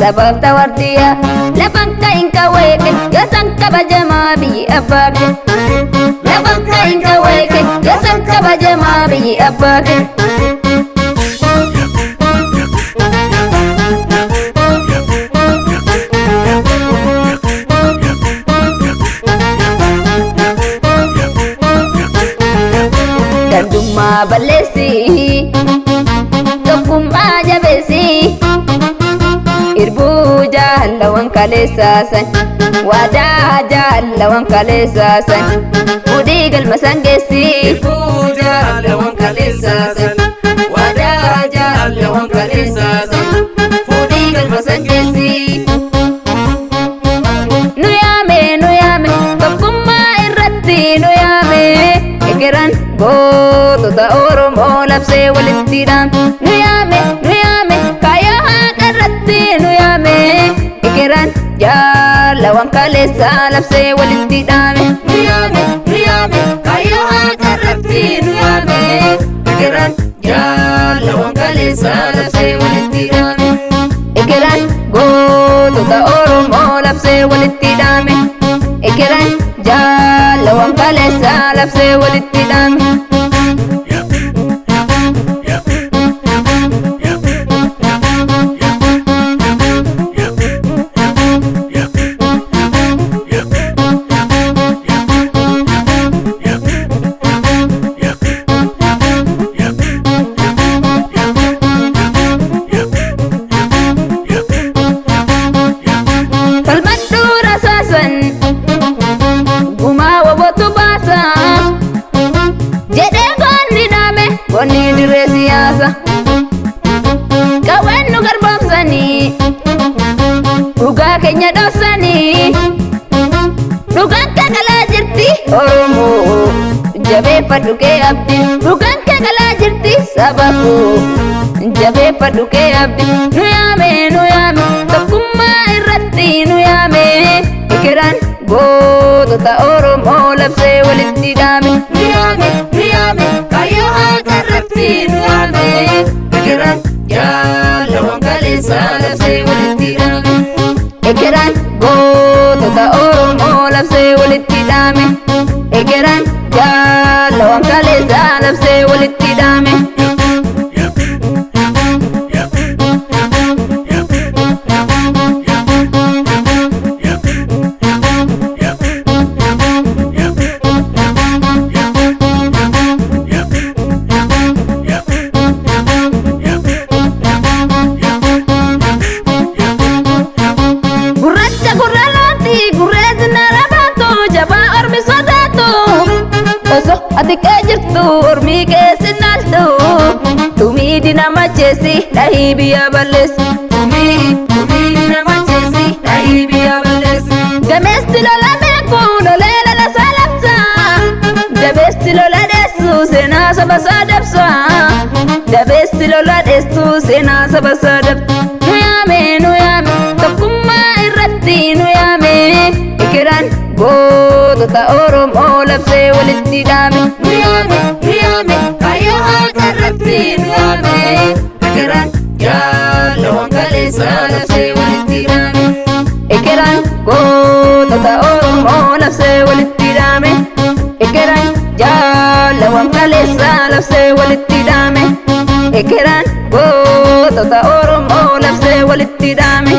Sabaaf tawardiyaa lafan ka'iin kaweeke yoosan kabajamaa biyyi abbaa kee. Lafan ka'iin kaweeke yoosan kabajamaa biyyi abbaa kee. Gandummaa balleessi tokkummaa jabeessi irbuu jaallawan kaleessaasan waadaa jaallawan kaleessaasan mudhii galma san geessi. Irbuu jaallawan kaleessaasan waadaa jaallawan kaleessaasan fuudhii galma san geessi. Nu yaame nu yaame tokkummaa irratti nu yaame ekeraan gootota Oromoo labsee walitti dhaame. Nu yaame nu yaame kaayyoo haqa irratti nu yaame ekeraan jaallawan kaleessaa labsee walitti dhaame. Nu yaame nu yaame kaayyoo haqa irratti nu yaame ekeraan jaallawan kaleessaa labsee walitti dhaame. Ekeraan gootota Oromoo labsee walitti dhaame. Ekeraan jaallawan kaleessaa labsee walitti dhaame. Falmadhuu rasaasan gumaa wobotu baasa jedhee goonni dhaame goonni dirree siyaasa. Qawween nu garboomsanii dhugaa keenya dhoksanii dhugaan kakalaa jirti Oromoo jabeeffadhu kee abdi dhugaan kakalaa jirti saba koo jabeeffadhu kee abdi. Nu yaame nu yaame tokkummaa irratti nu yaame ekeraan gootota Oromoo labsee walitti dhaame. Nu yaame nu yaame kaayyoo haqa irratti nu yaame ekeraan jaallawan kaleessaa labsee walitti dhaame. Ekeraan gootota Oromoo labsee walitti dhaame. Ekeraan jaallawan kaleessaa labsee walitti dhaame. Gurraacha gurra laatti gurreessi nara baatu jabaa ormi sodaatu osoo ati kee jirtu ormi keessi naaltu tumii dina macheessi dhahii biyya balleessi. Tumii tumii nama cheesi dhahii biyya balleessi. Gameessi lola beeku lolee lola salabsa jabeessi lola dheessu seenaa saba isaa dabsa jabeessi lola dheessu seenaa saba isaa dabsa. Nu yaame nu yaame tokkummaa irratti nu yaame ekeraan gootota Oromoo labsee walitti dhaame. Nu yaame nu yaame kaayyoo haqa irratti nu yaame ekeraan jaallawan kaleessaa labsee walitti dhaame. Ekeraan gootota Oromoo labsee walitti dhaame. Ekeraan jaallawan kaleessaa labsee walitti dhaame. Ekeraan gootota Oromoo labsee walitti dhaame.